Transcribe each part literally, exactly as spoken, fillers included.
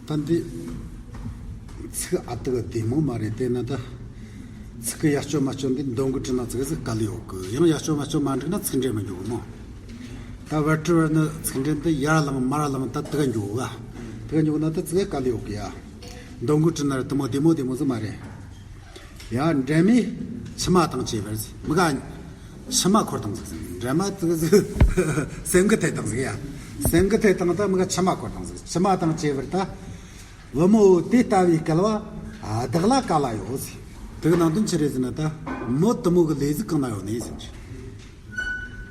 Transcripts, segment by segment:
ད་འདི་ཚིག་ཨ་ཏི་ག་བདེ་མོ་མ་རེད། དེ་ན་ད་ཚིག་གི་ཡ་སྐྱོ་མ་སྐྱོ་འདི་འདོན་གི་བྲིས་ན་ཚིག་ཟིག་དཀའ་ལས་ཡོད་གི། ཡང་ཡ་སྐྱོ་མ་སྐྱོ་མ་འགྲིག་ན་ཚིག་འགྲེལ་མི་འགྱོ་གི་མོ། ད་བར་དྲི་བར་ནི་ཚིག་འགྲེལ་འདི་ཡར་ལངས་མར་ལངས་ད་དི་ག་འགྱོ་ག་དི་ག་འགྱོ་གི་ན་ད་ཚིག་དཀའ་ལས་ཡོད་གི་ཡ། འདོན་གི་བྲིས་ན་ར་དི་མོ་བདེ་མོ་བདེ་མོ་ཟིག་མ་རེད། ཡ། འདྲེ་མོས་མཆི་མ་དང་བཅས་པར་ཟེར། མི་ག་མཆི་མ་འཁོར་བཏང་ཟིག་འདྲེ་མོ་ཙི་ཙི་སེམས་གི་ཐད་བཏང་ཟིག་ཡ། སེམས་གི་ཐད་བཏང་ད་མི་ག་མཆི་མ་འཁོར་བཏང་ཟིག་མཆི་མ་དང་བཅས་པར་ད། བུ་མོ་དེ་ལྟ་བུའི་སྐལ་བ་བདག་ལ་ག་ལ་ཡོད་ཟེར། དེ་གི་ནང་དོན་ཆི་རེད་ཟེར་ན་ད། མོ་དི་མོ་གི་ལས་ཟིག་གང་ན་ཡོད་ནས་ཟེར།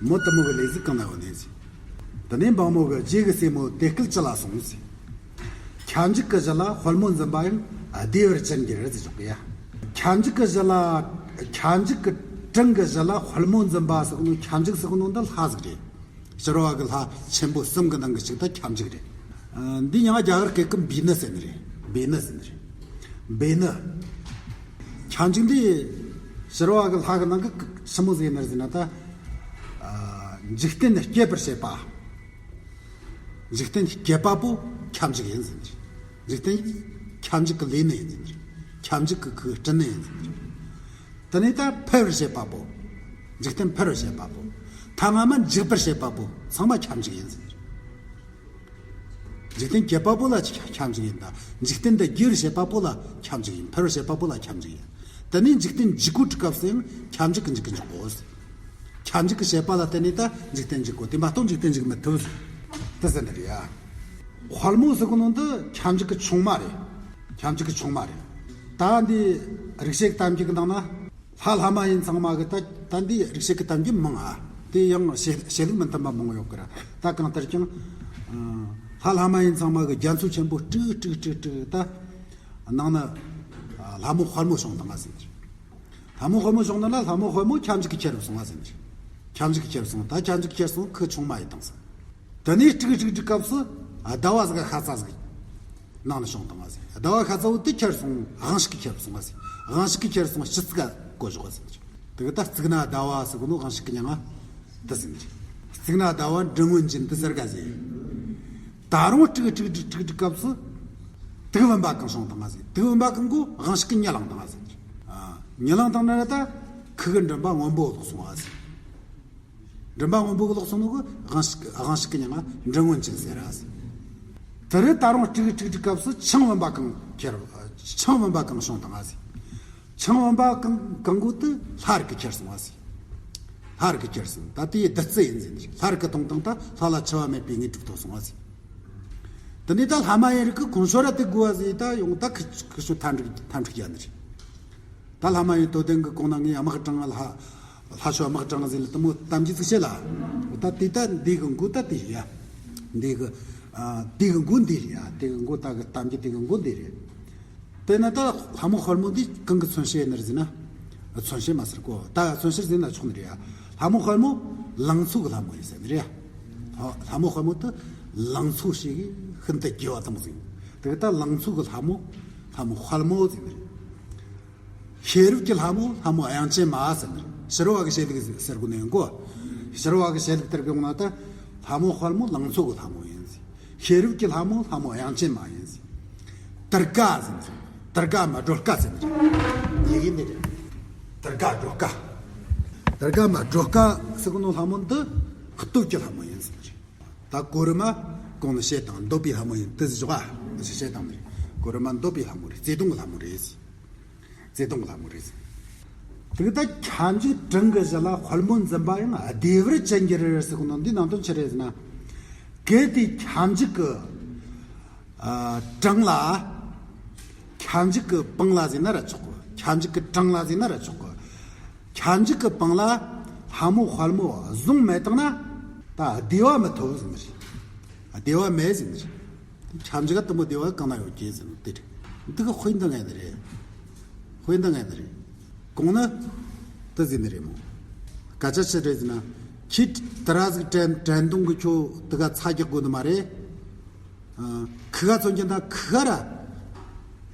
མོ་དི་མོ་གི་ལས་ཟིག་གང་ན་ཡོད་ནས་ཟེར། དེ་ནས་འབངས་མོ་གི་རྗེ་གི་སྲས་མོ་དེ་སྐད་ཅི་ལ་གསུངས་ཟེར། ཁྱབ་འཇུག་གི་གཞི་ལ་དཔལ་མོ་འཛིན་པ་ཡང་བདེ་བར་ཅི་འགྱུར་ཟེར་ཆོག་གི་ཡ། ཁྱབ་འཇུག་གི་གཞི་ལ། ཁྱབ་འཇུག་གི་གྲངས་གི་གཞི་ལ་དཔལ་མོ་འཛིན་པ་ཟེར་གོ་ནོ། ཁྱབ་འཇུག་ཟེར་གོ་ནོ་འདི་ལྷ་ཟིག་རེད། ཕྱི་རོལ་བ་གི་ལྷ་ཆེན་པོ་གསུམ་གི་ནང་གི་གཅིག་ད་ཁྱབ་འཇུག་རེད། ཨ། འདི་ཡང་རྒྱ་གར་སྐད་ཀྱི་བི་ནི་ཟེར་ནི་རེད། བི་ནི་ཟེར་ནི་རེད། བི་ནི། ཁྱབ་འཇུག་འདི་ཕྱི་རོལ་བ་གི་ལྷ་གི་ནང་གི་ཆི་མོ་ཟིག་ཡིན་ནི་རེད་ཟེར་ན་ད། ཨ། འཇིག་རྟེན་སྐྱེད་པར་བྱེད་པ། འཇིག་རྟེན་སྐྱེད་པ་པོ་ཁྱབ་འཇུག་ཡིན་ཟེར་ནི་རེད། འཇིག་རྟེན་ཁྱབ་འཇུག་གི་ལས་ནི་ཡིན་ཟེར་ནི་རེད། ཁྱབ་འཇུག་གི་ཁུ་སྤྲིན་ནི་ཡིན་ཟེར་ནི་རེད། དེ་ནས་ད་འཕེལ་བར་བྱེད་པ་པོ། འཇིག་རྟེན་འཕེལ་བར་བྱེད་པ་པོ། ཐ་སྔ་མ་འཇིག་པར་བྱེད་པ་པོ་ཚང་མ་ཁྱབ་འཇུག་ཡིན་ཟེར། འཇིག་རྟེན་སྐྱེད་པ་པོ་ལ་ཁྱབ་འཇུག་ཡིན་ད། འཇིག་རྟེན་འདི་རྒྱས་པར་བྱེད་པ་པོ་ལ་ཁྱབ་འཇུག་ཡིན། འཕེལ་བར་བྱེད་པ་པོ་ལ་ཁྱབ་འཇུག་ཡིན། དེ་ནས་འཇིག་རྟེན་འཇིག་གོ་དུས་སྐབས་སུ་ཡང་ཁྱབ་འཇུག་གི་འཇིག་གི་འཇིག་གོ། ཁྱབ་འཇུག་གི་བྱེད་པ་ལ་བརྟེན་ནས་ད་འཇིག་རྟེན་འཇིག་གོ། དེ་མ་གཏོགས་འཇིག་རྟེན་འཇིག་མི་ཐུབ། དེ་ཟེར་ནི་རེད་ཡ། དཔལ་མོ་ཟེར་གོ་ནོ་འདི་ཁྱབ་འཇུག་གི་ཆུང་མ་རེད། ཁྱབ་འཇུག་གི་ཆུང་མ་རེད། ད་འདི་རིག་བྱེད་གཏམ་རྒྱུད་ཀྱི་ནང་ན། ལྷ་ལྷ་མ་ཡིན་ཚང་མ་གི་ད་ད་འདི་རིག་བྱེད་ཀྱི་གཏམ་རྒྱུད་མང་ང་། དེ་ཡང་བཤད་བཤད་ལུགས་མི་མཐུན་པ་མང་ཡོད་གི་ར། ད་གང་ལྟར་ཀྱང་། ཨ། ལྷ་ལྷ་མ་ཡིན་ཚང་མ་གི་རྒྱ་མཚོ་ཆེན་པོ་དཀྲུག་དཀྲུག་དཀྲུག་དཀྲུག་ད། ནང་ན། ཨ། ལྷ་མོ་དཔལ་མོ་བྱུང་བཏང་ང་ཟེར། ལྷ་མོ་དཔལ་མོ་བྱུང་ན་ལ་ལྷ་མོ་དཔལ་མོ་ཁྱབ་འཇུག་གི་ཁྱེར་སོང་ང་ཟེར། ཁྱབ་འཇུག་གི་ཁྱེར་སོང་། ད་ཁྱབ་འཇུག་གི་ཁྱེར་སོང་ཁུ་ཆུང་མ་ཡིན་བཏང་ཟེར། དེ་ནས་དཀྲུག་དཀྲུག་དཀྲུག་སྐབས་སུ་ཟླ་བ་ཟིག་ཤ་ཚ་ཟིག་ནང་ན་བྱུང་བཏང་ང་ཟེར། ཟླ་བ་ཤ་ཚ་བོ་དེ་ཁྱེར་སོང་དབང་ཕྱུག་གིས་ཁྱེར་སོང་ང་ཟེར། དབང་ཕྱུག་གིས་ཁྱེར་སོང་སྤྱི་གཙུག་ག་བཀོད་བཞག་ཟེར། དེ་གི་ད་གཙུག་ན་ཟླ་བ་ཟེར་གོ་ནོ་དབང་ཕྱུག་གི་མྱིང་ང་དེ་ཟེར་ནི་རེད། གཙུག་ན་ཟླ་བ་འབྲི་སྔོན་ཅན་དེ་ཟེར་ག་ཟེར། ད་རུང་དཀྲུག་དཀྲུག་དཀྲུག་དཀྲུག་དཀྲུག་སྐབས་སུ་དུག་བུམ་པ་གང་བྱུང་བཏང་ང་ཟེར། དུག་བུམ་པ་གང་གོ་དབང་ཕྱུག་གིས་མྱི་བླངས་བཏང་ང་ཟེར། ཨ། མྱི་བླངས་བཏང་ན་ད་ཁུ་གི་མགྲིན་པ་སྔོན་པོ་ལོག་སོང་ང་ཟེར། མགྲིན་པ་སྔོན་པོ་གི་ལོག་སོང་ནོ་གི་དབང་ཕྱུག་དབང་ཕྱུག་གི་མྱིང་ང་འབྲི་སྔོན་ཅན་ཟེར་ར་ཟེར། དེ་རུ་ད་རུང་དཀྲུག་དཀྲུག་དཀྲུག་སྐབས་སུ་ཆང་བུམ་པ་གང་ཁྱེར། ཆང་བུམ་པ་གང་བྱུང་བཏང་ང་ཟེར། ཆང་བུམ་པ་གང་གང་གོ་དེ་ལྷ་རིགས་ཀྱིས་ཁྱེར་སོང་ང་ཟེར། ལྷ་རིགས་ཀྱིས་ཁྱེར་སོང་། ད་དེ་ཡི་བདུད་རྩི་ཡིན་ཟེར། ལྷ་རིགས་ཀྱིས་བཏུང་བཏང་ད་ལྷ་ལ་འཆི་བ་མེད་པའི་དངོས་གྲུབ་ཐོབ་སོང་ང་ཟེར། དེ་ནས་ད་ལྷ་མ་ཡིན་རིགས་ཀྱིས་གོང་ཤོར་ར་དེ་དགོས་པ་ཟེར། ད་ཡོང་ད་ཁི་ཁི་ཤོ་ཐམ་ཕྲུག་ཐམ་ཕྲུག་རྒྱག་ནི་རེད། ད་ལྷ་མ་ཡིན་དོ་ལྡན་གི་གོང་ན་ངས་དམག་དྲངས་ལྷ། ལྷ་ཆོས་དམག་དྲངས་ཟེར་ལ་དེ་མོ་གཏམ་རྒྱུད་ཅིག་བཤད་ལ། ད་དེ་ད་འདི་གི་མགོ་ད་དེ་རེད་ཡ། འདི་གི། ཨ། དེ་གི་མགོ་འདི་རེད་ཡ། དེ་གི་མགོ་ད་གི་གཏམ་རྒྱུད་དེ་གི་མགོ་འདི་རེད། དེ་ན་ད་ལྷ་མོ་དཔལ་མོ་འདི་གང་གི་མཚོན་བྱེད་ཡིན་ནི་རེད་ཟེར་ན། མཚོན་བྱེད་མ་ཟེར་གོ། ད་མཚོན་བྱེད་ཟེར་ན་ཆོག་ནི་རེད་ཡ། ལྷ་མོ་དཔལ་མོ་ལང་ཚོ་གི་ལྷ་མོ་ཡིན་ཟེར་ནི་རེད་ཡ། ལྷ་ལྷ་མོ་དཔལ་མོ་དེ་ལང་ཚོ་ཞིག་གི་ཤིན་ཏུ་དགྱེས་པ་དང་ཟེར། དེ་གི་ད་ལང་ཚོ་གི་ལྷ་མོ་ལྷ་མོ་དཔལ་མོ་ཟེར་ནི་རེད། ཤེས་རབ་ཀྱི་ལྷ་མོ་ལྷ་མོ་དབྱངས་ཅན་མ་ཟེར་ནི་རེད། ཕྱི་རོལ་བ་གི་བཤད་ལུགས་ཟེར་གོ་ནི་ཡིན་གོ། ཕྱི་རོལ་བ་གི་བཤད་ལུགས་ལྟར་གི་ཡོང་ན་ད་ལྷ་མོ་དཔལ་མོ་ལང་ཚོ་གི་ལྷ་མོ་ཡིན་ཟེར། ཤེས་རབ་ཀྱི་ལྷ་མོ་ལྷ་མོ་དབྱངས་ཅན་མ་ཡིན་ཟེར། དར་དཀར་ཟེར་ནི་རེད། དར་དཀར་མ་སྒྲོལ་དཀར་ཟེར་ནི་རེད། ཡི་གེ་འདི་རེད། དར་དཀར་སྒྲོལ་དཀར། དར་དཀར་མ་སྒྲོལ་དཀར་ཟེར་གོ་ནོ་ལྷ་མོ་འདི་སྟོབས་ཀྱི་ལྷ་མོ་ཡིན་ཟེར་ནི་རེད། ད་གོ་རུ་མ་གོང་ནས་བཤད་དང་འདོད་པའི་ལྷ་མོ་ཡིན་དེ་ཟེར་ཞོག་ཨ། ཞེས་བཤད་དང་ནི་རེད། གོ་རུ་མ་འདོད་པའི་ལྷ་མོ་རེད། བརྩེ་དུང་གི་ལྷ་མོ་རེད་ཟེར། བརྩེ་དུང་གི་ལྷ་མོ་རེད་ཟེར། དེ་གི་ད་ཁྱབ་འཇུག་གྲངས་ཀྱི་གཞི་ལ་དཔལ་མོ་འཛིན་པ་ཡང་བདེ་བར་ཅི་འགྱུར་ཟེར་གོ་ནོ་འདི་ནང་དོན་ཆི་རེད་ཟེར་ན། གལ་ཏེ་ཁྱབ་འཇུག་གི། ཨ། གྲངས་ལ། ཁྱབ་འཇུག་གི་སྤང་ལ་ཟེར་ན་ར་ཆོག་གི། ཁྱབ་འཇུག་གི་གྲངས་ལ་ཟེར་ན་ར་ཆོག་གི། ཁྱབ་འཇུག་གི་སྤང་ལ་ལྷ་མོ་དཔལ་མོ་བཟུང་མེད་བཏང་ན་ད་བདེ་བ་མི་ཐོབ་ཟེར་ནི་རེད། བདེ་བ་མེད་ཟེར་ནི་རེད། ཁྱབ་འཇུག་ག་དུམ་བུ་བདེ་བ་གང་ན་ཡོད་ཀྱི་ཟེར་ནི་དེ་རེད། འདི་གི་དཔེ་འདི་ངན་ནི་རེད། དཔེ་འདི་ངན་ནི་རེད། གོང་ན་དེ་ཟེར་ནི་རེད་མོ། སྐད་ཆ་ཆི་རེད་ཟེར་ན། ཁྱེད་དེ་ར་ཟིག་དྲན་དྲན་གདུང་གི་ཁྱོད་དེ་ག་ཚ་རྒྱག་དགོས་ནི་མ་རེད། ཨ། ཁི་ག་མཚོན་རྒྱུ་ན་ཁི་ག་ར།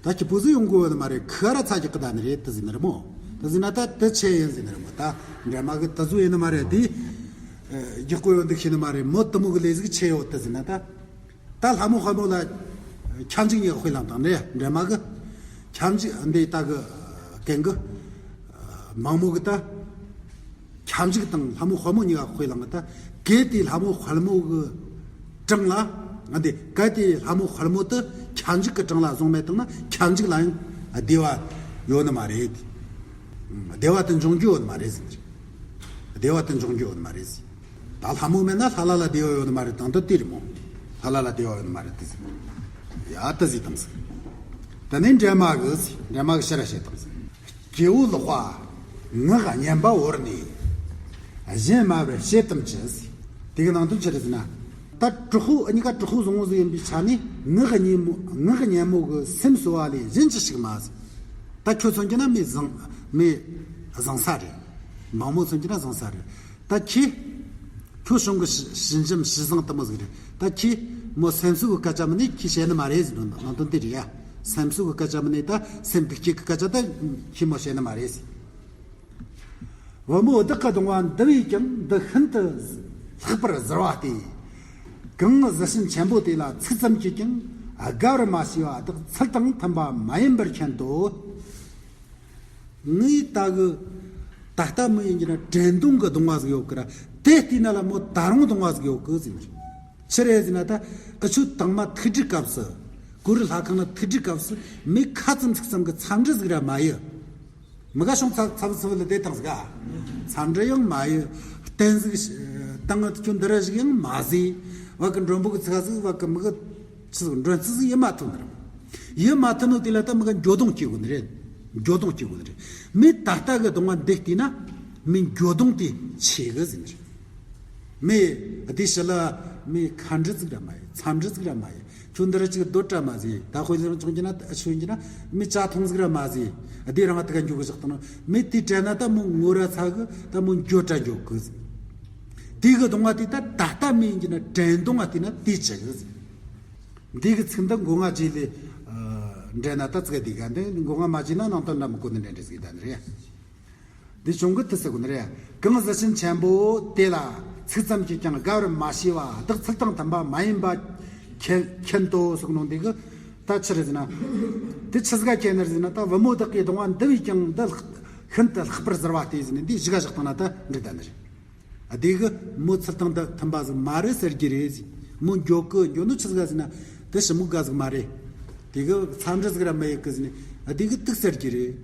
ད་ཁྱི་པོ་ཟིག་ཡོང་དགོས་ནི་མ་རེད། ཁི་ག་ར་ཚ་རྒྱག་གི་ད་ནི་རེད་དེ་ཟེར་ནི་རེད་མོ། དེ་ཟེར་ན་ད་དེ་ཆེ་ཡིན་ཟེར་ནི་རེད་མོ། ད་འདྲ་མ་གི་དེ་ཟུག་ཡིན་ནི་མ་རེད་དེ། ཨ། རྒྱག་དགོས་ཡོད་འདུག་ཤེས་ནི་མ་རེད་མོ། དེ་མོ་གི་ལས་ཟིག་ཆེ་ཡོད་དེ་ཟེར་ན་ད། ད་ལྷ་མོ་དཔལ་མོ་ལ་ ཁྱབ་འཇུག་གཉིས་ཀ་དཔེ་བླངས་དང་ནི་འདྲེ་མ་གི། ཁྱབ་འཇུག་འདི་ད་གི་གན་གི། མང་མོ་གི་ད། ཁྱབ་འཇུག་དང་ལྷ་མོ་དཔལ་མོ་གཉིས་ཀ་དཔེ་བླངས་གི་ད། གལ་ཏེ་ལྷ་མོ་དཔལ་མོ་གི་གྲངས་ལ། ང་འདི་གལ་ཏེ་ལྷ་མོ་དཔལ་མོ་དེ་ཁྱབ་འཇུག་གི་གྲངས་ལ་བཟུང་མེད་དང་ན་ཁྱབ་འཇུག་ལ་ཡང་བདེ་བ་ཡོད་ནི་མ་རེད། བདེ་བ་དེ་འབྱུང་རྒྱུ་ཡོད་ནི་མ་རེད་ཟེར། བདེ་བ་དེ་འབྱུང་རྒྱུ་ཡོད་ནི་མ་རེད་ཟེར། ད་ལྷ་མོ་མེད་ན་ལྷ་ལ་ལ་བདེ་བ་ཡོད་ནི་མ་རེད། དང་དུ་དེ་རེད་མོ། ལྷ་ལ་ལ་བདེ་བ་ཡོད་ནི་མ་རེད་དེ་ཟེར། ཡ་ད་ཟེར་དང་ཟེར། དེ་ནས་འདྲེ་མ་གི་ཟེར། འདྲེ་མ་གི་ཕྱིར་ར་བཤད་དང་ཟེར། སྐྱེ་བོ་ལག་པ་ངག་གཉན་པ་བོར་ནས། གཞན་སྨྲ་བར་བྱེད་དམ་ཅི་ཟེར། དེ་གི་ནང་དོན་ཆི་རེད་ཟེར་ན། ད་དྲག་པོ་གཉིས་ཀ་དྲག་པོ་བཟང་བོ་ཟིག་ཡིན་པའི་ཆ་ནས་ངག་གཉན་མོ་ངག་གཉན་མོ་གི་སེམས་གསོ་བ་ལས་གཞན་ཅི་ཞིག་མ་ཟེར། ད་ཁྱོད་མཚོན་གྱི་ན་མི་བཟང་མི་བཟང་ས་རེད། མང་མོ་མཚོན་གྱི་ན་བཟང་ས་རེད། ད་ཁྱེད། ཁྱོད་བྱུང་གི་ཞི་ཞི་འཇམ་ཞི་བཟང་དུ་མོ་ཟིག་རེད། ད་ཁྱེད་མོ་སེམས་གསོ་གི་སྐད་ཆ་མི་ནི་ཁྱེད་བཤད་ནི་མ་རེད་ཟེར། ནང་དོན་དེ་རེད་ཡ། སེམས་གསོ་གི་སྐད་ཆ་མི་ནི་ད་སེམས་སྡུག་སྐྱེ་གི་སྐད་ཆ་ད་ཁྱེད་མོ་བཤད་ནི་མ་རེད་ཟེར། བུ་མོ་བདག་གི་གདུང་བ་འདི་བས་ཀྱང་འདི་ཤིན་ཏུ་ལྷག་པར་གཟིར་བ་སྟེ། གང་གཟི་བྱིན་ཆེན་པོ་དེ་ལ་ཚིག་ཙམ་གྱིས་ཀྱང་དགའ་བར་མ་བྱས་པ་དག་ཚུལ་དང་མཐུན་པ་མ་ཡིན་པར་མཁྱེན་ཏོ། ངས་ད་གི་ད་ལྟ་མི་ཡིན་གྱི་ན་དྲན་གདུང་གི་གདུང་བ་ཟིག་ཡོད་གི་ར། དེ་བལྟས་ན་ལ་མོ་ད་རུང་གདུང་བ་ཟིག་ཡོད་གི་ཟེར་ནི་རེད། ཆི་རེད་ཟེར་ན་ད་ཨ་ཆུ་དང་མ་ཐུག་དུས་སྐབས་སུ། གུ་རུ་ལྷ་ཁང་ན་ཐུག་དུས་སྐབས་སུ་མི་ཁ་ཙམ་ཚིག་ཙམ་གི་འཚམས་འདྲི་ཟིག་ར་མ་ཡི། མི་ག་ཤོང་ཚབ་ཚབ་ཚབ་ལ་བསྡད་དང་ཟིག་ག་འཚམས་འདྲི་ཡང་མ་ཡི། རྟེན་ཟིག་བཏང་ཁྱོད་འདི་ར་ཞིག་ཡང་མ་ཟིག་བ་གི་མགྲོན་པོ་གི་ཚིག་ཟིག་བ་གི་མི་གི་ཆི་ཟིག་མགྲོན་ཚིག་ཟིག་ཡི་མ་ཐུབ་ནི་ར། ཡི་མ་ཐུབ་ནོ་དེ་ལ་ད་མི་ག་འགྱོད་གདུང་སྐྱེ་དགོས་ནི་རེད། འགྱོད་གདུང་སྐྱེ་དགོས་ནི་རེད། མི་ད་ལྟ་གི་གདུང་བ་འདི་བལྟས་ན་མི་འགྱོད་གདུང་དེ་ཆེ་གི་ཟེར་ནི་རེད། མི་དེ་ཕྱི་ལ་མི་ཁ་འདྲི་ཟིག་ར་མ་ཡི། འཚམས་འདྲི་ཟིག་ར་མ་ཡི། ཁྱོད་འདི་ར་ཅིག་སྡོད་དྲ་མ་ཟེར། ད་དཔེ་ཟེར་བྱུང་གྱི་ན་ད་ཆོས་ཡིན་གྱི་ན་མི་ཇ་འཐུང་ཟིག་ར་མ་ཟེར། དེ་རང་ང་དེ་ག་འགྱོ་གི་བཞག་དང་ན་མི་དེ་དྲན་ན་ད་མོ་ངོ་ར་ཚ་གི་ད་མོ་འགྱོད་དྲ་འགྱོད་གི་ཟེར། དེ་གི་གདུང་བ་དེ་ད་ད་ལྟ་མི་ཡིན་གྱི་ན་དྲན་གདུང་བ་དེ་ན་དེ་ཆེ་གི་ཟེར། འདི་གི་ཚིག་འདི་མགོ་རྔ་རྗེས་ལས་འདྲེན་ན་ད་ཚིག་འདི་ག་འདི་མགོ་རྔ་མ་རྗེས་ན་ནང་དོན་འདྲ་མི་གོ་ནི་འདྲེན་འདྲེ་ཟིག་ད་ནི་རེད། འདི་བྱུང་གི་དུ་ཟེར་གོ་ནི་རེད། གང་གཟི་བྱིན་ཆེན་པོ་དེ་ལ་ཚིག་ཙམ་གྱིས་ཀྱང་དགའ་བར་མ་བྱས་པ་བདག་ཚུལ་དང་མཐུན་པ་མ་ཡིན་པ་མཁྱེན་མཁྱེན་ཏོ་ཟེར་གོ་ནོ་འདི་གི་ད་ཆི་རེད་ཟེར་ན། དེ་ཆི་ཟིག་ག་མཁྱེན་ནི་རེད་ཟེར་ན། ད་བུ་མོ་བདག་གི་གདུང་བ་འདི་བས་ཀྱང་འདི་ཤིན་ཏུ་ལྷག་པར་གཟིར་བ་སྟེ་ཟེར་ནས་འདི་གཞུག་ག་བཞག་བཏང་ན་ད་འགྲིག་ད་ནི་རེད། དེ་གི་མོ་ཚུལ་དང་འདི་མཐུན་པ་ཟིག་མ་རེད་ཟེར་གྱི་རེད་ཟེར། མོ་འགྱོད་གི་འགྱོད་ནོ་ཆི་ཟིག་ག་ཟེར་ན། དེ་ཞི་མོ་དགའ་ཟིག་མ་རེད། དེ་གི་འཚམས་འདྲི་ཟིག་ར་མ་ཡེད་གི་ཟེར་ནས་དེ་གི་དུག་ཟེར་གྱི་རེད།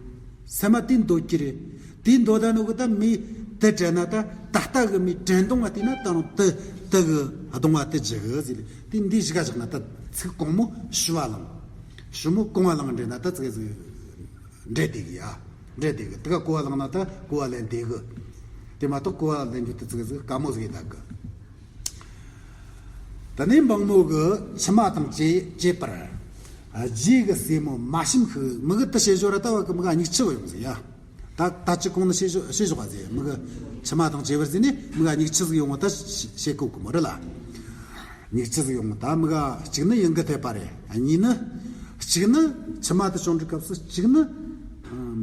སེམས་མ་དེ་འདོད་ཀྱི་རེད། དེ་འདོད་ད་ནོ་གི་ད་མི་དེ་དྲན་ན་ད་ད་ལྟ་གི་མི་དྲན་གདུང་བ་དེ་ན་ད་རུང་དེ་དེ་གི་གདུང་བ་དེ་འཇིག་གི་ཟེར། དེ་འདི་གཞུག་ག་བཞག་ན་ད་ཚིག་གོང་མོ་ཞུ་བ་ལང་། ཞུ་མོ་གོང་བ་ལང་འདྲེན་ན་ད་ཚིག་ཟིག་འདྲེ་དེ་གི་ཡ། འདྲེ་དེ་གི་དེ་ག་གོ་བ་ལང་ན་ད་གོ་བ་ལེན་དེ་གི། དེ་མ་གཏོགས་གོ་བ་ལེན་རྒྱུ་དེ་ཚིག་ཟིག་དཀའ་མོ་ཟིག་ཡིན་ད་གི། ད་ནི་འབངས་མོ་གི་མཆི་མ་དང་བཅས་བཅས་པར། རྗེ་གི་སྲས་མོ་མ་བྱིན་ཤིག་མི་གི་དུ་བྱེད་ཞོར་ར་ད་བ་གི་མི་ག་སྙིགས་ཆུ་བ་ཡོང་ཟིག་ཡ། ད་ད་ཅི་གོང་ནི་བྱེད་ཞོ་བྱེད་ཞོག་ག་ཟེ་མི་གི་མཆི་མ་དང་བཅས་པར་ཟེ་ནི་མི་ག་སྙིགས་ཆུ་ཟིག་ཡོང་བ་ད་བྱེད་གོ་གི་མོ་རེད་ལ། སྙིགས་ཆུ་ཟིག་ཡོང་བ་ད་མི་ག་གཅིག་ནི་ཡིན་གི་ཐེབས་པ་རེད། གཉིས་ནི། གཅིག་ནི་མཆི་མ་དུ་བྱུང་དུས་སྐབས་སུ་གཅིག་ནི།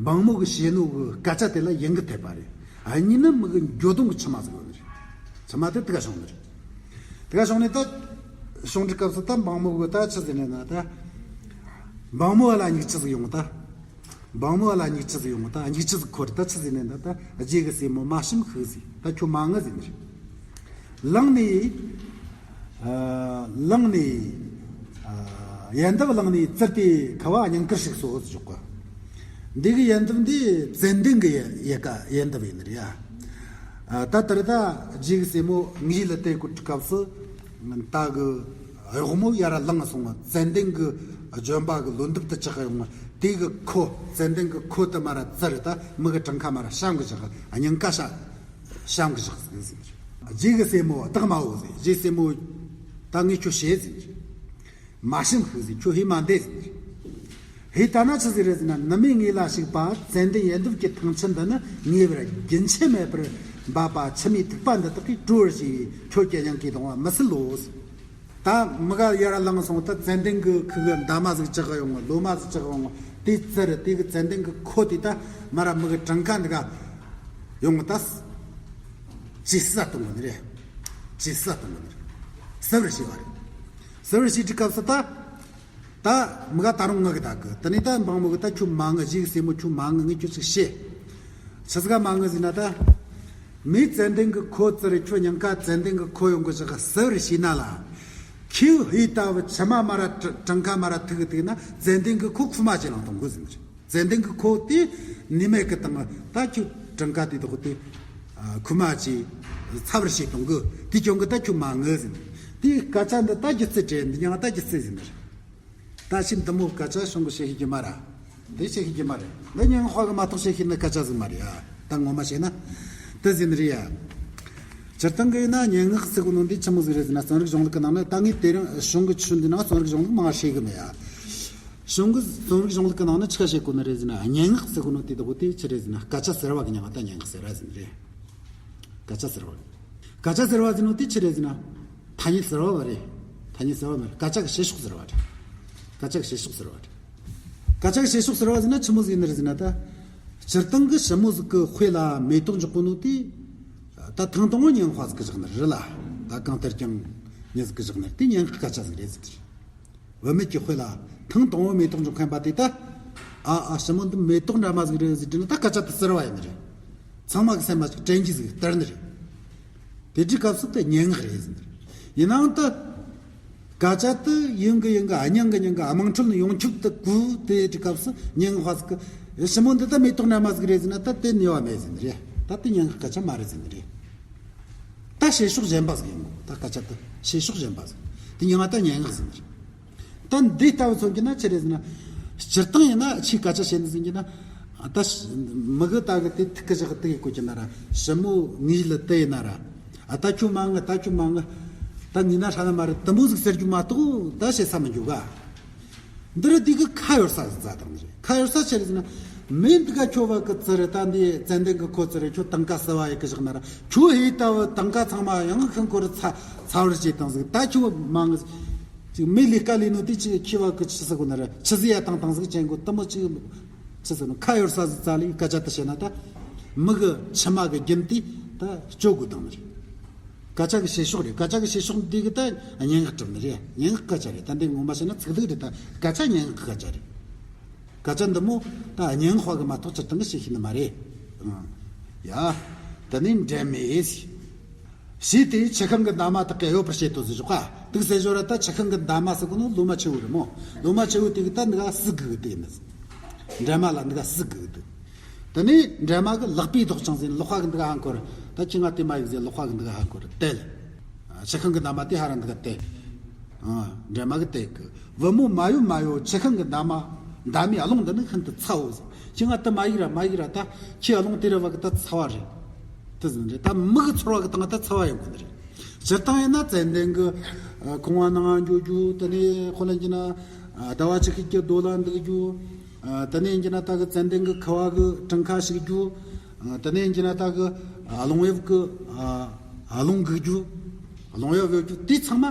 འབངས་མོ་གི་བྱེད་ནོ་གི་སྐད་ཆ་དེ་ལ་ཡིན་གི་ཐེབས་པ་རེད། གཉིས་ནི་མི་གི་འགྱོད་གདུང་གི་མཆི་མ་ཟིག་ཡོང་ནི་རེད། མཆི་མ་དེ་དེ་ག་བྱུང་ནི་རེད། དེ་ག་བྱུང་ནི་ད། བྱུང་དུས་སྐབས་སུ་ད་འབངས་མོ་གི་ད་ཆི་ཟེར་ནས་ན་ད། འབངས་མོ་ལ་སྙིགས་ཆུ་ཟིག་ཡོང་ད། འབངས་མོ་ལ་སྙིགས་ཆུ་ཟིག་ཡོང་ད་སྙིགས་ཆུ་ཟིག་འཁོར་ད་ཆི་ཟེར་ནས་ན་ད་རྗེ་གི་སྲས་མོ་མ་བྱིན་ཤིག་ཟེ་ད་ཁྱོད་མ་ངུ་ཟེར་ནི་རེད། ལངས་ནས། ཨ། ལངས་ནས། ཨ། ཡལ་འདབ་བླངས་ནས་བཙིར་ཏེ་ཁ་བ་སྙིང་དཀར་ཞིག་གསོ་ཟེར་ཞོག་གི། འདི་གི་ཡལ་འདབ་འདི་ཙན་དན་གི་ཡལ་ཡལ་ག་ཡལ་འདབ་ཡིན་ནི་རེད་ཡ། ཨ། ད་ལྟར་ད་རྗེ་གི་སྲས་མོ་ངའི་ལ་བལྟས་གོ་དུས་སྐབས་སུ། ད་གི་གཡོག་མོ་ཡར་ལངས་སོང་བ་ཙན་དན་གི་ལྗོན་པ་གི་ལོ་འདབ་དུ་ཆགས་ཡོང་བ་དེ་གི་ཁོ་ཙན་དན་གི་ཁོ་དུ་མ་ར་བཙིར་ད་མི་གི་བྲང་ཁ་མ་ར་བཤམ་གི་བཞག་སྙིང་ག་ཤ་བཤམ་གི་བཞག་ཟེར་ཟེར། རྗེ་གི་སྲས་མོ་བདག་མ་འོ་ཟེར། རྗེ་སྲས་མོ་ད་ངས་ཁྱོད་བྱེད་ཟེར། མ་བྱིན་ཤིག་ཟེར། ཁྱོད་ཧེ་མ་འདས་ཟེར། ཧེ་ད་ན་ཆི་ཟིག་རེད་ཟེར་ན། ནུབ་མོའི་ངོས་ལ་ཞུགས་པ་ཙན་དན་ཡལ་འདབ་ཀྱི་ཐང་ཆེན་འདི་ནི་ཉེ་བར་རྒྱུན་ཆད་མེད་པར་འབབ་པ་མཆི་མའི་ཐིགས་པ་འདི་དག་གིས་བཀྲུ་བར་བྱས་པས་ཁྱོད་ཀྱི་སྙིང་གའི་གདུང་བ་མི་སེལ་ལོ་ཟེར། ད་མི་ག་ཡར་ལངས་སོང་ད་ཙན་དན་གི་ཁུ་གི་འདབ་མ་ཟིག་བཅག་གི་ཡོང་ངོ་ལོ་མ་ཟིག་བཅག་གི་ཡོང་ངོ་དེ་བཙིར་དེ་གི་ཙན་དན་གི་ཁོ་དེ་ད་མ་ར་མི་གི་བྲང་ཁ་འདི་ག་ཡོང་ངོ་ད་ཇེ་སྲ་གཏོང་གི་ནི་རེད། ཇེ་སྲ་གཏོང་གི་ནི་རེད། སེལ་བར་བྱས་པ་རེད། སེལ་བར་བྱས་དུས་སྐབས་སུ་ད། ད་མི་ག་ད་རུང་ངུ་གི་ད་གི་དེ་ནས་ད་འབངས་མི་གི་ད་ཁྱོད་མ་ངུ་ཞིག་སྲས་མོ་ཁྱོད་མ་ངུ་ངས་ཁྱོད་ཅིག་བཤད། ཆི་ཟིག་ག་མ་ངུ་ཟེར་ན་ད། མོས་ཙན་དན་གི་ཁོ་བཙིར་རེ་ཁྱོད་སྙིང་ག་ཙན་དན་གི་ཁོ་ཡོང་གི་བཞག་གི་སྲི་བར་བྱས་ན་ལ། ཁྱེའུ་ཧེ་ལྟ་བུ་ཆི་མ་མ་ར་བྲང་ཁ་མ་ར་ཐུག་གི་ཐུག་ན་ཙན་དན་གི་ཁོ་ཁུ་མ་ཅིག་ལངས་གཏོང་དགོས་ཟེར་ནི་རེད། ཙན་དན་གི་ཁོ་དེ་ནི་མེད་གི་དང་ད་ཁྱོད་བྲང་ཁ་དེ་དོག་དེ། ཁུ་མ་ཅིག་ཚ་བར་བྱས་གཏོང་གི་དེ་ཀྱང་གི་ད་ཁྱོད་མ་ངུ་ཟེར་ནི། དེ་སྐད་ཆ་འདི་ད་སྒྱུ་རྩལ་བྲལ་འདི་ཡང་ད་སྒྱུ་རྩལ་ཟེར་ནི་རེད། ད་ཕྱིན་འདི་མོ་སྐད་ཆ་གཞུང་གི་བཤད་ཤེས་ཀྱི་མ་ར། འདི་བཤད་ཤེས་ཀྱི་མ་རེད། འདི་སྙན་ངག་པ་གི་མ་གཏོགས་བཤད་ཤེས་ནི་སྐད་ཆ་ཟིག་མ་རེད་ཡ། ད་ངོ་མ་བཤད་ན། དེ་ཟིན་རེད་ཡ། སྤྱིར་བཏང་གི་ཡིན་ན་སྙན་ངག་ཟེར་གོ་ནོ་འདི་ཆི་མོ་ཟིག་རེད་ཟེར་ན་རྩོམ་རིག་གཞུང་ལུགས་ཀྱི་ནང་ནས་ད་ངས་དེ་རིང་གཞུང་གི་ཆོས་འདི་ནང་རྩོམ་རིག་གཞུང་ལུགས་མང་བ་ཤེས་གི་མེད་ཡ། གཞུང་གི་རྩོམ་རིག་གཞུང་ལུགས་ཀྱི་ནང་ནས་ཆི་ཁ་བཤད་གོ་ནི་རེད་ཟེར་ན་སྙན་ངག་ཟེར་གོ་ནོ་དེ་དག་དེ་ཆི་རེད་ཟེར་ན་སྐད་ཆ་ཟེར་བ་གི་མྱིང་ང་ད་སྙན་ངག་ཟེར་ར་ཟིན་རེད། སྐད་ཆ་ཟེར་བ། སྐད་ཆ་ཟེར་བ་ཟེར་ནོ་དེ་ཆི་རེད་ཟེར་ན། ཐ་སྙད་ཟེར་བ་བ་རེད། ཐ་སྙད་ཟེར་བ་མ་རེད། སྐད་ཆ་གི་བྱེད་ཕྱོགས་ཟེར་བ་རེད། སྐད་ཆ་གི་བྱེད་ཕྱོགས་ཟེར་བ་རེད། སྐད་ཆ་གི་བྱེད་ཕྱོགས་ཟེར་བ་ཟེར་ན་ཆི་མོ་ཟིག་ཡིན་ནི་རེད་ཟེར་ན་ད། སྤྱིར་བཏང་གི་ཞི་མོ་ཟིག་གི་དཔེ་ལ་མེ་ཏོག་འཇོག་གོ་ནོ་དེ། ད་ཐེངས་དང་པོ་སྙན་ངག་པ་ཟིག་གིས་བཞག་ནི་རེད་ལ། ད་གང་ལྟར་ཀྱང་མྱི་ཟིག་གིས་བཞག་ནི་རེད། དེ་སྙན་ངག་སྐད་ཆ་ཟིག་རེད་ཟེར་གི་རེད། བུད་མེད་ཀྱི་དཔེ་ལ་ཐེངས་དང་པོ་མེ་ཏོག་འཇོག་མཁན་པ་དེ་ད། ཨ་ཨ་ཞི་མོ་འདི་མེ་ཏོག་འདྲ་མོ་ཟིག་རེད་ཟེར་དྲིས་ན་ད་སྐད་ཆ་དེ་ཟེར་བ་ཡིན་ནི་རེད། ཚང་མ་གི་སེམས་ལ་ཅིག་དྲན་རྒྱུ་ཟིག་སྟེར་ནི་རེད། དེ་དུས་སྐབས་སུ་དེ་སྙན་ངག་རེད་ཟེར་ནི་རེད། ཡིན་ནའང་ད། སྐད་ཆ་དེ་ཡིན་གི་ཡིན་གི་སྙིང་གི་སྙིང་གི་དམངས་ཁྲོད་ནས་ཡོངས་ཁྱབ་ཏུ་གོ་དེ་དུས་སྐབས་སུ་སྙན་ངག་པ་ཟིག་གིས་ཞི་མོ་འདི་ད་མེ་ཏོག་འདྲ་མོ་ཟིག་རེད་ཟེར་ན་ད་དེ་ནུས་པ་མེད་ཟེར་ནི་རེད། ད་དེ་སྙན་ངག་སྐད་ཆ་མ་རེད་ཟེར་ནི་རེད། ད་བྱེད་ཕྱོགས་གཞན་པ་ཟིག་ཡིན་དགོས། ད་སྐད་ཆ་དེ་བྱེད་ཕྱོགས་གཞན་པ་ཟིག་དེ་ཡང་ང་ད་སྙན་ངག་ཟིག་ཡིན། ད་འདི་ལྟ་བུ་མཚོན་གྱི་ན་ཆི་རེད་ཟེར་ན། སྤྱིར་བཏང་ཡིན་ན་ཆེས་སྐད་ཆ་བཤད་ནི་ཟིག་ཡིན་གྱི་ན། ད་མི་གི་ད་གི་དེ་ཐུག་གི་བཞག་དེ་གི་གོ་གྱི་ན་ར། ཞི་མོ་ངའི་ལ་དེ་ཡིན་ན་ར། ཨ་ད་ཁྱོད་མ་ངུ་ད་ཁྱོད་མ་ངུ། ད་ངུས་ན་ཧྲ་ནི་མ་རེད་དུམ་བུ་ཟིག་ཟེར་རྒྱུ་མ་གཏོགས་ད་བཤད་ས་མི་འཇུག་ག་འདི་རུ་དེ་གི་ཁ་ཡོར་ས་ཟིག་བཙལ་བཏང་ནི་རེད། ཁ་ཡོར་ས་ཆི་རེད་ཟེར་ན། མོ་འདི་ག་ཁྱོད་བ་གི་ཙི་རེད། ད་འདི་ཙན་དན་གི་ཁོ་ཙི་རེད། ཁྱོད་དང་ག་སི་བ་ཡི་གི་བཞག་ན་ར། ཁྱོད་ཧེ་ལྟ་བུ་དང་ག་ཚང་མ་ཡང་ཤིང་ཁོ་རུ་ཚ་ཚ་བར་བྱེད་བཏང་ཟིག་ད་ཁྱོད་མ་ངུ་ཟིག་མོ་ལས་ཀ་ལས་ནོ་དེ་ཅི་ཁྱི་བ་གི་ཆི་ཟེར་གོ་ན་ར། ཆི་ཟིག་ཡ་བཏང་བཏང་ཟིག་ཅན་གོ་དུ་མོ་ཅི་ཆི་ཟེར་ནོ། ཁ་ཡོར་ས་ཟིག་བཙལ་ལི་སྐད་ཆ་དེ་བཤད་ན་ད། མི་གི་ཕྱི་མ་གི་རྒྱུན་དེ་ད་གཅོད་དགོས་བཏང་ནི་རེད། སྐད་ཆ་གི་བྱེད་ཕྱོགས་རེད། སྐད་ཆ་གི་བྱེད་ཕྱོགས་འདི་གི་ད་སྙན་ངག་གྲུབ་ནི་རེད། སྙན་ངག་སྐད་ཆ་རེད། ད་འདི་ངོ་མ་བཤད་ན་ཚིག་ལྷུག་རེད། ད་སྐད་ཆ་སྙན་ངག་སྐད་ཆ་རེད། སྐད་ཆ་འདི་མོ་ད་སྙན་ངག་པ་གི་མ་གཏོགས་སྤྱིར་བཏང་གི་བཤད་ཤེས་ནི་མ་རེད། ཨང་། ཡ། དེ་ནས་འབྲལ་མེད། ཞེས་དེ་ཆུ་ཤིང་གི་འདབ་མ་དག་གི་གཡོ་བར་བྱེད་དོ་ཟེར་ཞོག་ག་དེ་གི་ཟེར་ཞོར་ར་ད་ཆུ་ཤིང་གི་འདབ་མ་ཟེར་གོ་ནོ་ལོ་མ་ཆེ་བོ་རེད་མོ། ལོ་མ་ཆེ་བོ་དེ་གི་ད་འདི་ག་སྲིད་གི་དེ་ཡིན། འབྲལ་མ་ལ་འདི་ག་སྲིད་གི་དེ། དེ་ནས་འདྲེ་མ་གི་ལག་པའི་རྡོག་ཅིང་ཟེར་ལག་པ་གི་འདི་ག་ཧ་འཁོར། ད་ཁྱི་ང་དེ་མ་ཡིག་ཟེར་ལག་པ་གི་འདི་ག་ཧ་འཁོར་དེ་ལ། ཆུ་ཤིང་གི་འདབ་མ་དེ་ཧ་ར་འདི་ག་དེ། འདྲེ་མ་གི་དེ་གི་བུ་མོ་མ་ཡོ་མ་ཡོ་ཆུ་ཤིང་གི་འདབ་མ། འདབ་མའི་རླུང་འདི་ནི་ཤིན་ཏུ་ཚ་བོ་ཟེར། ཁྱི་ང་དེ་མ་ཡིག་ར་མ་ཡིག་ར་ད་ཁྱི་རླུང་དེ་ར་བ་གི་ད་ཚ་བ་རེད། དེ་ཟིན་རེད། ད་མི་གི་ཚོར་བ་གི་སྟེང་ད་ཚ་བ་ཡོང་གི་ནི་རེད། སྤྱིར་བཏང་ཡིན་ན་ཙན་དན་གི་ཁང་བ་ནང་འགྱོ་རྒྱུ། དེ་ནས་ཁོ་ལ་འགྱིན་ན་ཟླ་བ་ཆུ་ཤིང་གི་རྡོ་ལ་འདུག་རྒྱུ། ཨ། དེ་ནས་ཡིན་གྱི་ན་ད་གི་ཙན་དན་གི་ཁ་བ་གི་གྲངས་ཁ་ཞིག་རྒྱུ། ཨ། དེ་ནས་ཡིན་གྱི་ན་ད་གི་རླུང་གཡབ་གི། ཨ། རླུང་འགུག་རྒྱུ། རླུང་གཡབ་གཡོ་རྒྱུ་དེ་ཚང་མ་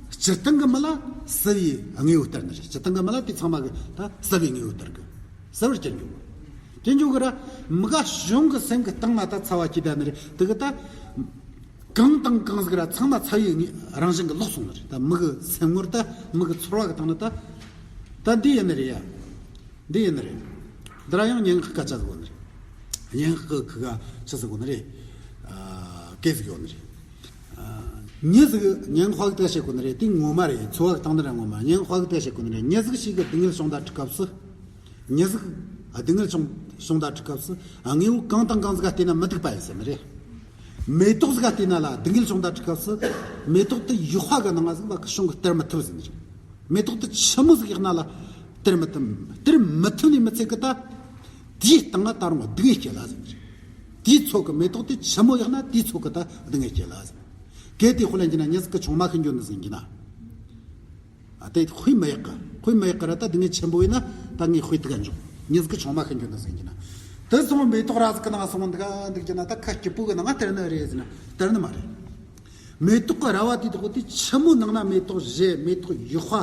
སྤྱིར་བཏང་གི་མི་ལ་སྲིད་པའི་དངོས་པོ་སྟེར་ནི་རེད། སྤྱིར་བཏང་གི་མི་ལ་དེ་ཚང་མ་གི་ད་སྲིད་པའི་དངོས་པོ་སྟེར་གི། སྲིད་པར་གྱུར་འགྱུར། དེ་འཇུག་གི་ར་མི་ག་གཞུང་གི་སེམས་གི་སྟེང་ན་ད་ཚ་བ་སྐྱེས་ད་ནི་རེད། དེ་གི་ད། གང་དང་གང་ཟིག་ར་ཚང་མ་ཚ་བའི་ངོས་རང་བཞིན་གྱིས་ལོག་སོང་ནི་རེད། ད་མི་གི་སེམས་ངོར་ད་མི་གི་ཚོར་བ་གི་སྟེང་ན་ད། ད་འདི་ཡིན་ནི་རེད་ཡ། འདི་ཡིན་ནི་རེད། འདི་ར་ཡང་སྙན་ངག་སྐད་ཆ་ཟིག་ཡོད་ནི་རེད། སྙན་ངག་གི་ཁུ་ག་ཆི་ཟིག་ཡོད་ནི་རེད། ཨ། སྐད་ཟིག་ཡོད་ནི་རེད། ཨ། མྱི་ཟིག་སྙན་ངག་པ་གི་ད་བཤད་གོ་ནི་རེད། དེ་ངོ་མ་རེད། འཚོ་བ་གི་སྟེང་ན་ར་ངོ་མ་སྙན་ངག་པ་གི་ད་བཤད་གོ་ནི་རེད། མྱི་ཟིག་ཞིག་གི་སྡུག་བསྔལ་བྱུང་ད་དུས་སྐབས་སུ། མྱི་ཟིག་སྡུག་བསྔལ་བྱུང་བྱུང་ད་དུས་སྐབས་སུ་དངོས་པོ་གང་དང་གང་ཟིག་ག་བལྟས་ན་མི་སྡུག་པ་ཡིན་ཟེར་ནི་རེད། མེ་ཏོག་ཟིག་ག་བལྟས་ན་ལ་སྡུག་བསྔལ་བྱུང་ད་དུས་སྐབས་སུ་མེ་ཏོག་དེ་ཡག་པ་གི་ནང་ང་ཟིག་བ་གི་བྱུང་གི་སྟེར་མི་ཐུབ་ཟེར་ནི་རེད། མེ་ཏོག་དེ་ཆི་མོ་ཟིག་ཡག་ན་ལ་སྟེར་མི་ཐུབ། སྟེར་མི་ཐུབ་ནི་མི་ཚད་གི་ད། དེའི་སྟེང་ང་ད་རུང་སྡུག་བསྔལ་སྐྱེ་ལ་ཟེར་ནི་རེད། དེའི་ཚོད་གི་མེ་ཏོག་དེ་ཆི་མོ་ཡག་ན་དེའི་ཚོད་གི་ད་སྡུག་བསྔལ་སྐྱེ་ལ་ཟེར། གལ་ཏེ་དཔེ་ལེན་གྱི་ན་མྱི་ཟིག་གི་ཆུང་མ་ཤི་འགྱོ་ནི་ཟིག་ཡིན་གྱི་ན། ཨ། དེ་དཔེ་མི་ཡག་གི། དཔེ་མི་ཡག་གི་ར་ད་སྡུག་བསྔལ་ཆེན་པོ་ཡིན་ན་ད་ངས་དཔེ་དེ་ག་འཇོག་མྱི་ཟིག་གི་ཆུང་མ་ཤི་འགྱོ་ནི་ཟིག་ཡིན་གྱི་ན། དེ་སོང་མེ་ཏོག་ར་ཟིག་གི་ནང་སོང་འདུག་ག་འདུག་གྱི་ན་ད་ཁ་སྐྱིད་པོ་གི་ནང་ང་སྟེར་ནི་རེད་ཟེར་ན་སྟེར་ནི་མ་རེད། མེ་ཏོག་གི་ར་བ་དེ་དག་དེ་ཆི་མོ་ནང་ན་མེ་ཏོག་བཞད། མེ་ཏོག་ཡག་པ་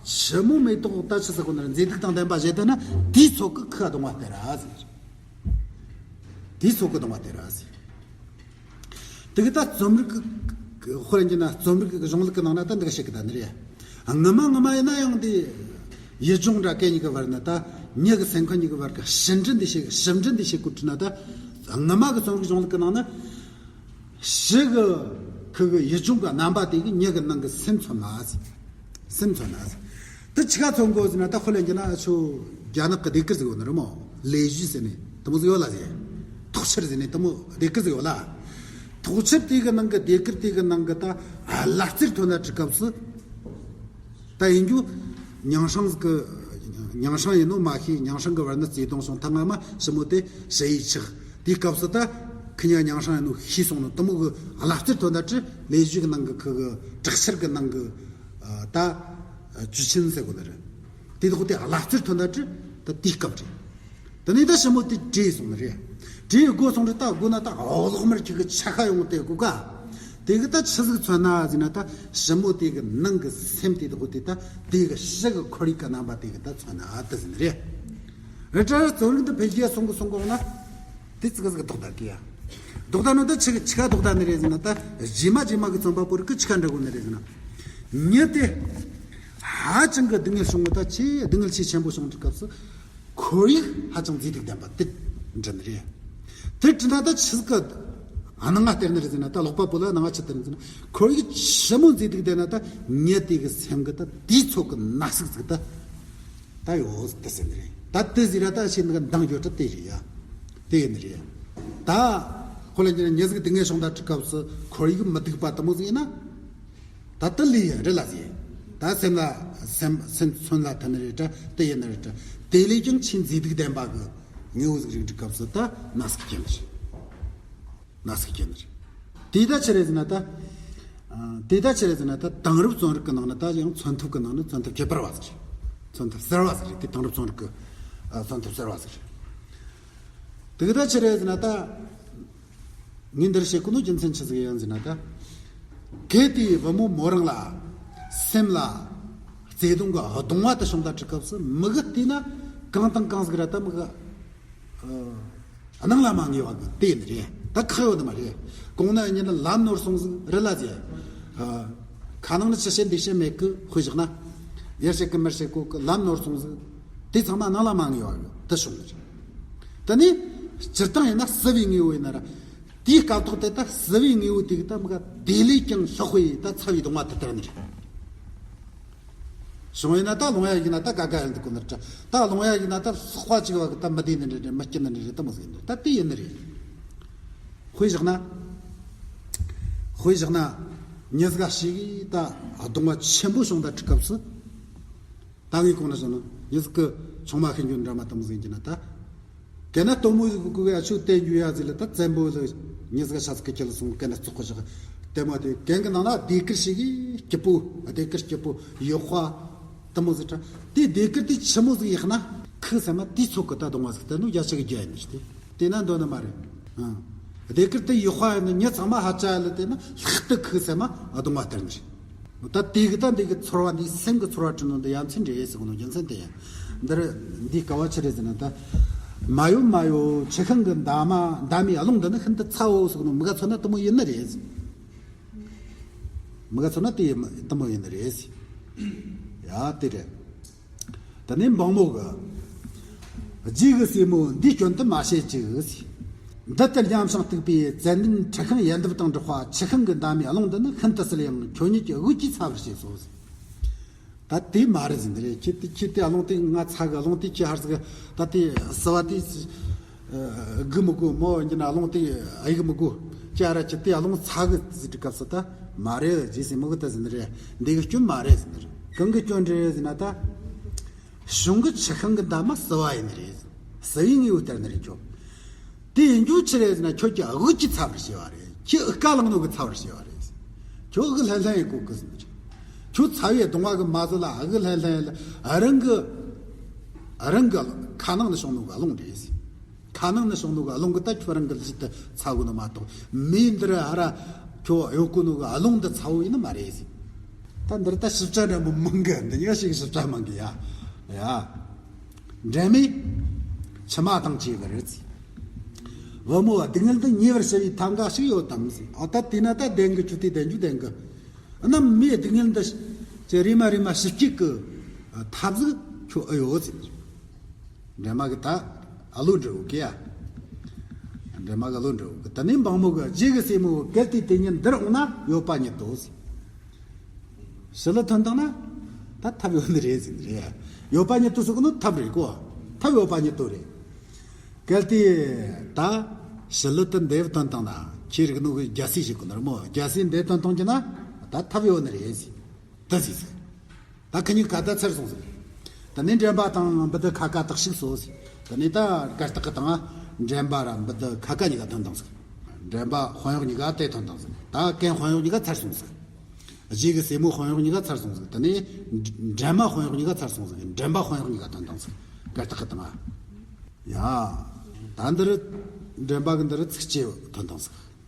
ཆི་མོ། མེ་ཏོག་ད་ཆི་ཟེར་གོ་ནི་རེད། མཛེས་སྡུག་དང་ལྡན་པ་བཞད་ད་ན་དེའི་ཚོད་གི་ཁུ་ག་གདུང་བ་སྟེར་ར་ཟེར། དེའི་ཚོད་གི་གདུང་བ་སྟེར་ར་ཟེར། དེ་གི་ད་རྩོམ་རིག་གི་དཔེ་ལེན་གྱི་ན་རྩོམ་རིག་གི་གཞུང་ལུགས་ཀྱི་ནང་ན་ད་འདི་ག་བཤད་གི་ད་ནི་རེད། ངུ་མ་ངུ་མ་ཡིན་ན་ཡང་དེ་ ཡུལ་ལྗོངས་འདྲ་སྐད་གཉིས་ཀྱི་བར་ན་ད་མྱི་གི་སེམས་ཁམས་གཉིས་ཀྱི་བར་གྱི་ཕྱི་འབྲེལ་འདི་ཞིག་ཕྱི་འབྲེལ་འདི་ཞིག་གོ་དྲིས་ན། ད་སྔ་མ་གི་རྩོམ་རིག་གཞུང་ལུགས་ཀྱི་ནང་ན་ཕྱི་གི་ཁུ་གི་ཡུལ་ལྗོངས་ཀྱི་རྣམ་པ་དེ་གི་མྱི་གི་ནང་གི་སེམས་མཚོན་ན་ཟེར། སེམས་མཚོན་ན་ཟེར། ད་ཆི་ག་མཚོན་གོ་ཟེར་ན། ད་ཁོ་ལ་ཡིན་ན་ཆོ་རྒྱ་ནག་གི་ཟློས་གར་ཟེར་གོ་ནི་རེད་མོ། ལས་གཞི་ཟེར་ནས་དེ་མོ་ཟིག་ཡོད་ལ་ཟེར། ཐོག་ཆར་ཟེར་ནས་དེ་མོ་ཟློས་གར་ཟིག་ཡོད་ལ། ཐོག་ཆར་དེ་གི་ནང་གི་ཟློས་གར་དེ་གི་ནང་གི་ད་ལབ་རྩེར་ཐོན་ན་དྲི་སྐབས་སུ། ད་ཡིན་རྒྱུ། མྱང་ཧྲང་གི་མྱང་ཧྲང་ཡིན་ནོ་མ་ཤེས། མྱང་ཧྲང་གི་བར་ན་བརྩེ་དུང་སོང་ཐ་ང་མ་ཞི་མོ་དེ་ཞི་ཡི་ཆག་དེའི་སྐབས་སུ་ད་ཁི་ཉ་མྱང་ཧྲང་ཡིན་ནོ་ཤེས་སོང་ནོ་དེ་མོ་གི་ལབ་རྩེར་ཐོན་ད་ཅི་ལས་གཞི་གི་ནང་གི་ཁི་གི་དྲག་ཆར་གི་ནང་གི་ད་ཇུ་ཆིན་ཟེར་གོ་ནི་རེད། དེ་དག་དེ་ལབ་རྩེར་ཐོན་ད་ཅི་ད་དེའི་སྐབས་རེད། དེ་ནས་ད་ཞི་མོ་དེ་བྲོས་སོང་ནི་རེད། བྲོས་སྒོ་སོང་རེད། ད་སྒོ་ན་ད་འོག་ལོག་མར་ཁྱི་གི་ཆ་ཁ་ཡོང་དེ་སྒོ་ག་དེ་གི་ད་ཆི་ཟིག་མཚོན་ན་ཟེར་ན། ད་ཞི་མོ་དེ་གི་ནང་གི་སེམས་དེ་དག་དེ་ད་དེ་གི་ཕྱི་གི་ཁོར་ཡུག་གི་རྣམ་པ་དེ་གི་ད་མཚོན་ན་ད་ཟེར་ནི་རེད། རེད་དྲ་རྩོམ་རིག་འདི་འཕེལ་རྒྱས་སོང་གི་སོང་གི་འོང་ན་དེ་ཙི་ག་ཟིག་ལྡོག་ད་གི་ཡ། ལྡོག་ད་ནོ་ད་ཆི་གི་ཆི་ག་ལྡོག་ད་ནི་རེད་ཟེར་ན། ད་རྗེས་མ་རྗེས་མ་གི་རྩོམ་པ་པོ་རིགས་གི་ཆི་ག་འདྲ་གོ་ནི་རེད་ཟེར་ན། མྱི་དེ་ཧ་ཅང་གི་སྡུག་བསྔལ་བྱུང་གི། ད་ཆེས་སྡུག་བསྔལ་ཆེས་ཆེན་པོ་བྱུང་དུས་སྐབས་སུ། ཁོར་ཡུག་ཧ་ཅང་མཛེས་སྡུག་ལྡན་པ་དེ་འདྲ་ནི་རེད། དེ་བྲིས་ན་ད་ཆི་ཟིག་གི་སྣང་བ་སྟེར་ནི་རེད་ཟེར་ན། ད་ཀློག་པ་པོ་ལ་སྣང་བ་ཆི་སྟེར་ནི་ཟེར་ན། ཁོར་ཡུག་ཆི་མོ་མཛེས་སྡུག་ལྡན་ན་ད་མྱི་དེ་གི་སེམས་གི་ད་དེའི་ཚོད་གི་ན་ཟུག་ཟིག་ད་ད་ཡོད་དེ་ཟེར་ནི་རེད། ད་དེ་ཟེར་ར་ད་ཤེས་ནི་གི་འདང་རྒྱོ་ད་དེ་རེད་ཡ། དེ་ཡིན་ནི་རེད། ད་ཁོ་ལ་ཉིན་ཉི་ཟིག་དེ་ངས་བྱུང་ད་དྲི་སྐབས་སུ་ཁོར་ཡུག་མི་སྡུག་པ་དེ་མོ་ཟིག་ཡིན་ན། ད་དེ་ལས་ཡིན་རེད་ལ་ཟེར། ད་སེམས་ལ་སེམས་སེམས་མཚོན་ལ་ཐུན་རེད་དྲ་དེ་ཡིན་ནི་རེད་དྲ། དེ་ལས་ཀྱང་ཆེས་མཛེས་སྡུག་ལྡན་པ་གི་དངོས་པོ་ཟིག་རིག་དུས་སྐབས་སུ་ད་ན་ཟུག་སྐྱེ་ནི་རེད། ན་ཟུག་སྐྱེ་ནི་རེད། དེ་ད་ཆི་རེད་ཟེར་ན་ད། ཨ། དེ་ད་ཆི་རེད་ཟེར་ན་ད་དེང་རབས་རྩོམ་རིག་གི་ནང་ནས་ད་ཡང་མཚོན་ཐབས་གི་ནང་ནས་མཚོན་ཐབས་ཁྱད་པར་བ་ཟིག་རེད། མཚོན་ཐབས་གསར་བ་ཟིག་རེད། དེ་དེང་རབས་རྩོམ་རིག་གི་ཨ་མཚོན་ཐབས་གསར་བ་ཟིག་རེད། དེ་གི་ད་ཆི་རེད་ཟེར་ན་ད། ངས་འདིར་བཤད་གོ་ནོ་རྒྱུ་མཚན་ཆི་ཟིག་ཡིན་ཟེར་ན་ད། གལ་ཏེ་བུ་མོ་མོ་རང་ལ་སེམས་ལ་བརྩེ་དུང་གི་གདུང་བ་དེ་བྱུང་ད་དྲི་སྐབས་སུ་མི་གི་བལྟས་ན་གང་དང་གང་ཟིག་ར་ད་མི་གི་ཨ་སྣང་ལ་མ་ངེས་པ་གི་དེ་ནི་རེད། ད་ཁག་ཡོད་ནི་མ་རེད། གོང་ན་ཉིན་ལམ་ནོར་སོང་ཟིག་རེད་ལ་ཟེར། ཨ། ཁ་ནང་ནས་ཅི་བཤད་འདི་བཤད་མེད་གི། དཔེ་བཞག་ན། ཡར་བཤད་གི་མར་བཤད་གོ་གི་ལམ་ནོར་སོང་ཟིག་དེ་ཚང་མ་སྣང་ལ་མ་ངེས་པ་ཡོད་དེ་བྱུང་ནི་རེད། དེ་ནས་སྤྱིར་བཏང་ཡིན་ན་བསིལ་བའི་དངོས་པོ་ཡིན་ན་ར། དེའི་སྐབས་ཐོག་དེ་ད་བསིལ་བའི་དངོས་པོ་དེ་གི་ད་མི་ག་དེ་ལས་ཀྱང་ལྷག་པའི་ད་ཚ་བའི་གདུང་བ་དེ་སྟེར་ནི་རེད། བྱུང་ཡིན་ན་ད་ལོང་ཡ་ཡིན་ན་ད་ག་ག་ཡིན་འདུག་གོ་ནི་རེད། ད་ལོང་ཡ་ཡིན་ན་ད་ལྷག་པ་ཅིག་བ་གི་ད་མི་བདེ་ནི་རེད། མི་སྐྱིད་ནི་རེད། ད་མོ་ཟིག་ཡིན་ནི་རེད། ད་དེ་ཡིན་ནི་རེད། དཔེ་བཞག་ན། དཔེ་བཞག་ན། མྱི་ཟིག་ཞིག་གིས་ད་གདུང་བ་ཆེན་པོ་བྱུང་ད་དྲི་སྐབས་སུ། ད་ངས་གོང་ན་བྱུང་ན་མྱི་ཟིག་གི་ཆུང་མ་ཤེས་རྒྱུ་འདྲ་མ་དེ་མོ་ཟིག་ཡིན་གྱི་ན་ད། གན་ན་སྟོན་མོ་ཟིག་གི་གུ་གི་ཨ་ཆུ་བསྟན་རྒྱུ་ཡ་ཟིག་ལ་ད་བཙན་པོ་ལ་མྱི་ཟིག་ཆ་ཟིག་གི་ཁྱེར་ལ་སོང་གན་ན་བཙོག་གི་བཞག་ལྟད་མོ་དེ་གན་གི་ནང་ལ་ཟློས་གར་ཞིག་གི་སྐྱིད་པོ་ཟློས་གར་སྐྱིད་པོ་ཡོད་ཁ། དེ་མོ་ཟིག་དྲ། དེ་ཟློས་གར་དེ་ཆི་མོ་ཟིག་ཡག་ན་ཁུ་སེམས་མ་དེའི་ཚོད་གི་ད་གདུང་བ་ཟིག་དེ་ནུ་རྒྱ་ཆེ་གི་རྒྱ་ཡིན་ནི་ཞིག་དེ་དེ་ན་འདོད་ནི་མ་རེད། ཨང་། ཟློས་གར་དེ་ཡག་པ་ཡིན་ནི་མྱི་ཚང་མ་ཧ་ཅང་ཡ་ལ་དེ་ན་ལྷག་ཏུ་ཁུ་སེམས་མ་གདུང་བ་སྟེར་ནི་རེད། ད་དེ་གི་ད་འདི་གི་ཚོར་བ་འདི་སེམས་གི་ཚོར་བ་དྲི་ནོ་འདི་ཡ་མཚན་འདྲེས་ཟེར་གོ་ནོ་རྒྱུ་མཚན་དེ་ཡིན། འདིར་འདི་དཀའ་བ་ཆི་རེད་ཟེར་ན་ད། མ་ཡོ་མ་ཡོ་ཆུ་ཤིང་གི་འདབ་མ་འདབ་མའི་རླུང་འདི་ནི་ཤིན་ཏུ་ཚ་བོ་ཟེར་གོ་ནོ་མི་ག་མཚོན་ན་དེ་མོ་ཡིན་ནི་རེད། མི་ག་མཚོན་ན་དེ་དེ་མོ་ཡིན་ནི་རེད། ཡ་དེ་རེད། དེ་ནས་འབངས་མོ་གི། རྗེས་གི་སྲས་མོ་འདིའི་སྐྱོན་དུ་མ་བྱེད་ཅིག་འདི་ལྟར་ཉམས་ཤིང་རྟུག་པའི་ཙན་དན་ཁྲི་ཤིང་ཡལ་འདབ་དང་འགྲོགས་པ་ཆུ་ཤིང་གི་འདབ་མའི་རླུང་འདི་ནི་ཤིན་ཏུ་བསིལ་ཡང་ཁྱོད་ཉིད་ཀྱི་དབུགས་ཀྱིས་ཚ་བར་བྱེད་སོ། ད་དེ་མ་རེད་ཟེར་ནི་རེད། ཁྱེད་དེ་ཁྱེད་དེ་རླུང་དེ་ང་ཚ་གི། རླུང་དེ་ཁྱེད་ཧར་ཟིག་ད་དེ་བསིལ་བ་དེ་གི་མི་དགོས་མོ་ཡིན་ན་རླུང་དེ་ཨེ་གི་མི་དགོས། ཁྱེད་ཨ་ར་ཁྱེད་དེ་རླུང་ཚ་གི་ཟེར་དུས་སྐབས་སུ་ད་མ་རེད་རྗེས་ཟེར་མི་གི་ད་ཟེར་ནི་རེད། འདི་གི་སྐྱོན་མ་རེད་ཟེར་ནི་རེད། གང་གི་སྐྱོན་རེད་ཟེར་ན་ད། གཞུང་གི་ཆུ་ཤིང་གི་འདབ་མ་བསིལ་བ་ཡིན་ནི་རེད། བསིལ་བའི་དངོས་པོ་སྟེར་ནི་རེད་ཁྱོད། དེ་ཡིན་རྒྱུ་ཆི་རེད་ཟེར་ན་ཁྱོད་ཀྱི་དབུགས་ཀྱིས་ཚ་བར་བྱས་པ་རེད། ཁྱོད་དབུགས་ཀ་ལངས་ནོ་གི་ཚ་བར་བྱས་པ་རེད། ཁྱོད་དབུགས་ལྷན་ལྷན་ཡིན་གོ་གི་ཟེར་ནི་རེད། ཁྱོད་ཚ་བའི་གདུང་བ་གི་མ་བཟོད་ལ་དབུགས་ལྷན་ལྷན་ཡིན་ལ་རང་གི་རང་གི་ཁ་ནང་ནས་བྱུང་ནོ་གི་རླུང་རེད་ཟེར། ཁ་ནང་ནས་བྱུང་ནོ་གི་རླུང་གི་ད་ཁྱོད་རང་གི་ལུས་དེ་ཚ་གོ་ནོ་མ་གཏོགས་མི་འདིར་ཧ་ར་ཁྱོད་གཡོ་གོ་ནོ་གི་རླུང་འདི་ཚ་བོ་ཡིན་ནི་མ་རེད་ཟེར། ད་འདིར་ད་ཞིབ་ཆ་འདྲ་མོ་མང་གི། འདི་གཉིས་ཀ་ཞིག་ཞིབ་ཆ་མང་གི་ཡ། ཡ། འབྲལ་མེད་ཕྱི་མ་དང་བཅས་པར་ཟེར། བུ་མོ་སྡུག་བསྔལ་འདི་ཉེ་བར་ཞི་བའི་ཐབས་འགའ་ཞིག་ཡོད་དམ་ཟེར། ཨ་ད་དེས་ན་ད་བདེན་གི། ཁྱོད་དེ་བདེན་རྒྱུ་བདེན་གི། ཨ་ན་མིའི་སྡུག་བསྔལ་འདི་ཅི་རེ་མ་རེ་མ་ཞི་བྱེད་ཀྱི་ཐབས་ཟིག་ ཁྱོད་ཨེ་ཡོད་ཟེར། འདྲེན་མ་གི་ད་ཨ་ལོ་འདྲི་འོ་གི་ཡ། འདྲེན་མ་གི་ཨ་ལོ་འདྲི་འོ་གི། ད་ནི་འབངས་མོ་གི་རྗེ་གི་སྲས་མོ་གལ་ཏེ་དེ་ཉིད་འདིར་འོངས་ན་ཡོད་པ་ཉིད་དོ་ཟེར། ཞི་ལུ་ཐོན་བཏང་ན་ད་ཐབས་ཡོད་ནི་རེད་ཟེར་ནི་རེད། ཡོད་པ་ཉིད་དོ་ཟེར་གི་ནི་ཐབས་རེད་གོ། ཐབས་ཡོད་པ་ཉིད་དོ་རེད། གལ་ཏེ་ད་ཞི་ལུ་དེ་འདེབས་ཐོན་བཏང་ན་ཁྱེད་རིག་ནོ་གི་རྒྱལ་སྲས་ཞིག་གི་ནོར་མོ་རྒྱལ་སྲས་འདེབས་ཐོན་བཏང་གི་ན་ད་ཐབས་ཡོད་ནི་རེད་ཟེར། ད་ཟིག་ཟིག་ད་ཁི་གཉིས་ཀ་ད་ཚར་སོང་ཟིག་ད་ནི་འདྲེན་པ་དང་བུ་དི་ཁ་ཀ་དག་ཞིག་སོ་ཟིག་ད་ནི་ད་གར་སྟེགས་ཀྱི་སྟེང་ང་འདྲེན་པ་ར་བུ་དི་ཁ་ཀ་གཉིས་ཀ་ཐོན་བཏང་ཟིག་འདྲེན་པ་དཔོན་གཡོག་གཉིས་ཀ་དེ་ཐོན་བཏང་ཟིག་ད་གན་དཔོན་གཡོག་གཉིས་ཀ་ཚར་སོང་ཟིག་རྗེ་གི་སྲས་མོ་དཔོན་གཡོག་གཉིས་ཀ་ཚར་སོང་ཟིག་ད་ནི་འདྲེན་མ་དཔོན་གཡོག་གཉིས་ཀ་ཚར་སོང་ཟིག་འདྲེན་པ་དཔོན་གཡོག་གཉིས་ཀ་ཐོན་བཏང་ཟིག་གར་སྟེགས་ཀྱི་སྟེང་ང་། ཡ། ད་འདིར་འདྲེན་པ་གི་འདིར་ཚིགས་བཅད་ཐོན་བཏང་ཟིག